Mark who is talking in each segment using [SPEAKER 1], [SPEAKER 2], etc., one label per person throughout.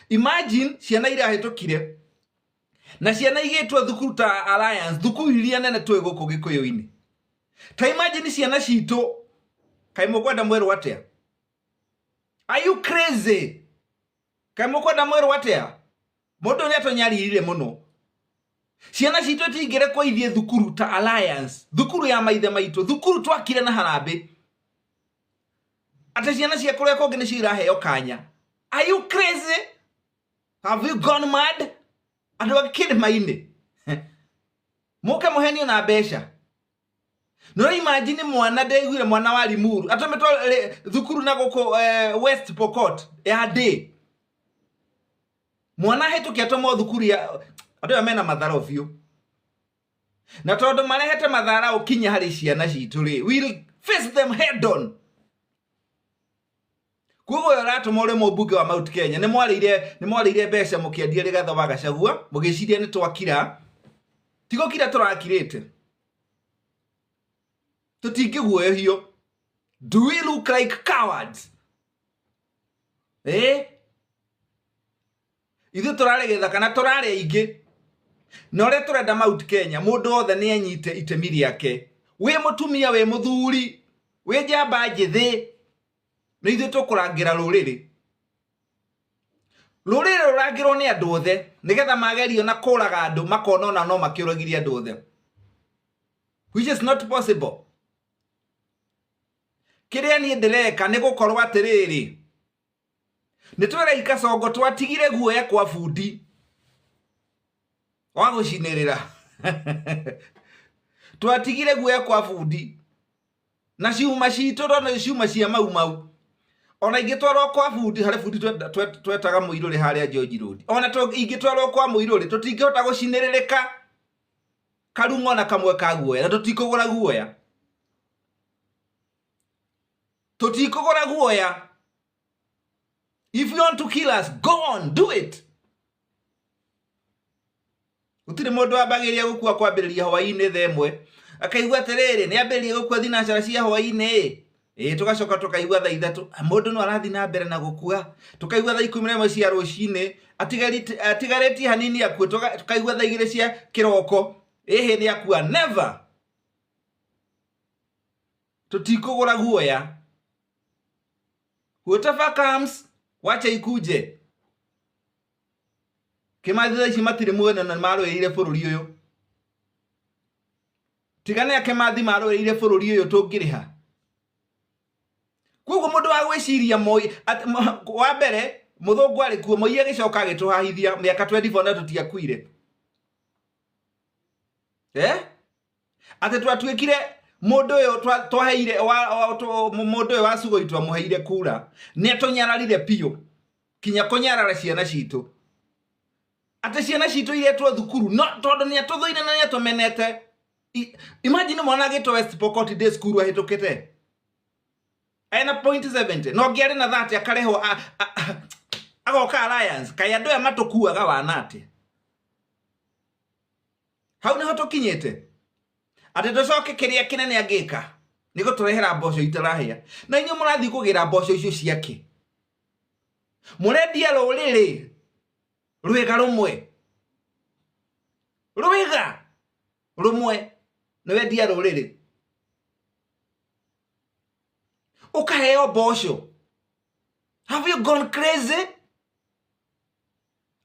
[SPEAKER 1] Imagine ciana irahĩtũkire na ciana igĩtwo thukuru ta Alliance, thukuru iria nene twĩ gũkũ Gĩkũyũ-inĩ. Ta imagine ciana citũ, kaĩ mũkwenda mwerwo atĩa? Are you crazy? Kaĩ mũkwenda mwerwo atĩa? Mũndũ ũyũ nĩatũnyaririre mũno. Ciana citũ itingĩrekwo ithiĩ thukuru ta Alliance, thukuru ya maithe maitũ, thukuru twakire na harambĩ. Atĩ ciana cia kũrĩa kũngĩ nĩcio iraheo kanya. Are you crazy? Have you gone mad? Andũ a kĩrĩma-inĩ mũke mũhenio na mbeca. No imagine mwana ndaiguire mwana wa Limuru atũmĩtwo thukuru na gũkũ West Pokot ya day. Mwana ahĩtũke atũmwo thukuru ya andũ aya mena matharau biũ. Na tondũ marehete matharau kinya harĩ ciana citũ rĩ, we'll face them head on. Koguo ũyũ ũratũma ũrĩ mũmbunge wa Mount Kenya nĩ mwarĩire nĩ mwarĩire mbeca mũkĩendia Rigathĩ wa Gachagua mũgĩciria nĩ twakira. Ti gũkira tũrakirĩte. Tũtingĩguoyohio. Do we look like cowards? Eh? Ithuĩ tũrarĩ gĩthaka na tũrarĩ aingĩ. Na ũrĩa tũrenda Mount Kenya, mũndũ wothe nĩ anyite itemi rĩake. Wĩ mũtumia, wĩ mũthuri, wĩ njamba njĩthĩ, nĩ ithuĩ tũkũrangĩra rũrĩrĩ. Rũrĩrĩ rũrangĩrwo nĩ andũ othe, nĩgetha magerio na kũraga andũ makona ona no makĩũragire andũ othe. Which is not possible. Kĩrĩa niĩ ndĩreka nĩ gũkorwo atĩrĩrĩ, nĩ twĩrei Kasongo twatigire guoya kwa bundi wa gũcinĩrĩra. Twatigire guoya kwa bundi na ciuma citũ tondũ nĩ ciuma cia mau mau. Ona ingĩtwarwo kwa bundi, harĩ bundi twetaga mũirũrĩ harĩa George Road. Ona ingĩtwarwo kwa mũirũrĩ tũtingĩhota gũcinĩrĩrĩka karung'o na kamwe ka guoya, na tũtikũgũra guoya. Tũtikũgũra guoya. If you want to kill us, go on, do it. Gũtirĩ mũndũ wambagĩrĩria gũkua kwambĩrĩria hwaĩ-inĩ thaa ĩmwe. Akaigua atĩrĩrĩ, nĩ ambĩrĩria gũkua thinacara cia hwaĩ-inĩ ĩ. Tũgacoka tũkaigua thaa ithatũ, mũndũ no arathiĩ na mbere na gũkua. Tũkaigua thaa ikũmi na ĩmwe cia rũcinĩ, atigarĩtie hanini akue, tũkaigua thaa igĩrĩ cia kĩroko, ĩhĩ nĩ akua. Never! Tũtikũgũra guoya. Whatever comes, wacha ikuje. Kĩmathi thaa ici matirĩ muoyo na nĩmarũĩrĩire bũrũri ũyũ. Tiga nĩ a Kĩmathi marũĩrĩire bũrũri ũyũ tũngĩrĩha. Koguo mũndũ wa gwĩciria Moi, wa mbere mũthũngũ arĩ kuo, Moi agĩcoka agĩtũhahithia mĩaka 24 na tũtiakuire. Eh? Atĩ twatuĩkire mũndũ ũyũ twaheire mũndũ ũyũ wa Sugoi twamũheire kura, nĩ atũnyararire biũ kinya kũnyarara ciana citũ. Atĩ ciana citũ iretwo thukuru no tondũ nĩ atũthũire na nĩ atũmenete. Imagine mwana agĩtwo West Pokot day school ahĩtũkĩte ena point 70 no ũngĩ arĩ na 30 akarehwo agoka Alliance. Kaĩ andũ aya matũkuaga wana atĩa? Hau nĩho tũkinyĩte atĩ tũcoke kĩrĩa kĩnene angĩka nĩ gũtũrehera mboco itarahĩa. Na inyuĩ mũrathiĩ kũgĩra mboco icio ciake, mũrendia rũrĩrĩ rwĩga rũmwe, rwĩga rũmwe nĩ wendia rũrĩrĩ ũkaheo mboco. Have you gone crazy?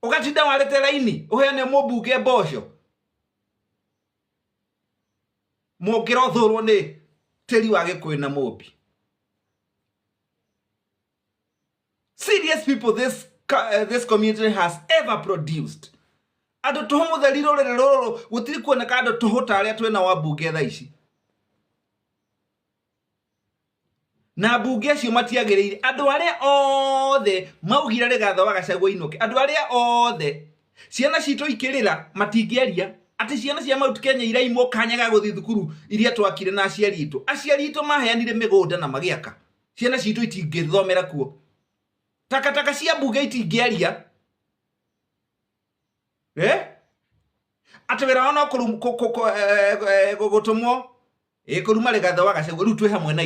[SPEAKER 1] Ũgatinda warĩte raini ũheane mũmbunge mboco. Mũngĩrothũrwo nĩ tĩri wa Gĩkũyũ na Mũmbi. Serious people this community has ever produced. Andũ tũhũ mũtheri rũrĩrĩ rũrũ gũtirĩ kuoneka andũ tũhũ ta arĩa twĩna wa mbunge thaa ici. Na mbunge acio matiagĩrĩire. Andũ arĩa othe maugire Rigathĩ wa Gachagua ainũke, andũ arĩa othe ciana citũ ikĩrĩra matingĩaria atĩ ciana cia Mount Kenya iraimwo kanya ga gũthiĩ thukuru iria twakire na aciari aitũ. Aciari aitũ maheanire mĩgũnda na magĩaka. Ciana citũ itingĩthomera kuo. Takataka cia mbunge itingĩaria. Eh? Atĩ wĩra wao no gũtũmwo kũruma Rigathĩ wa Gachagua, rĩu twĩ hamwe na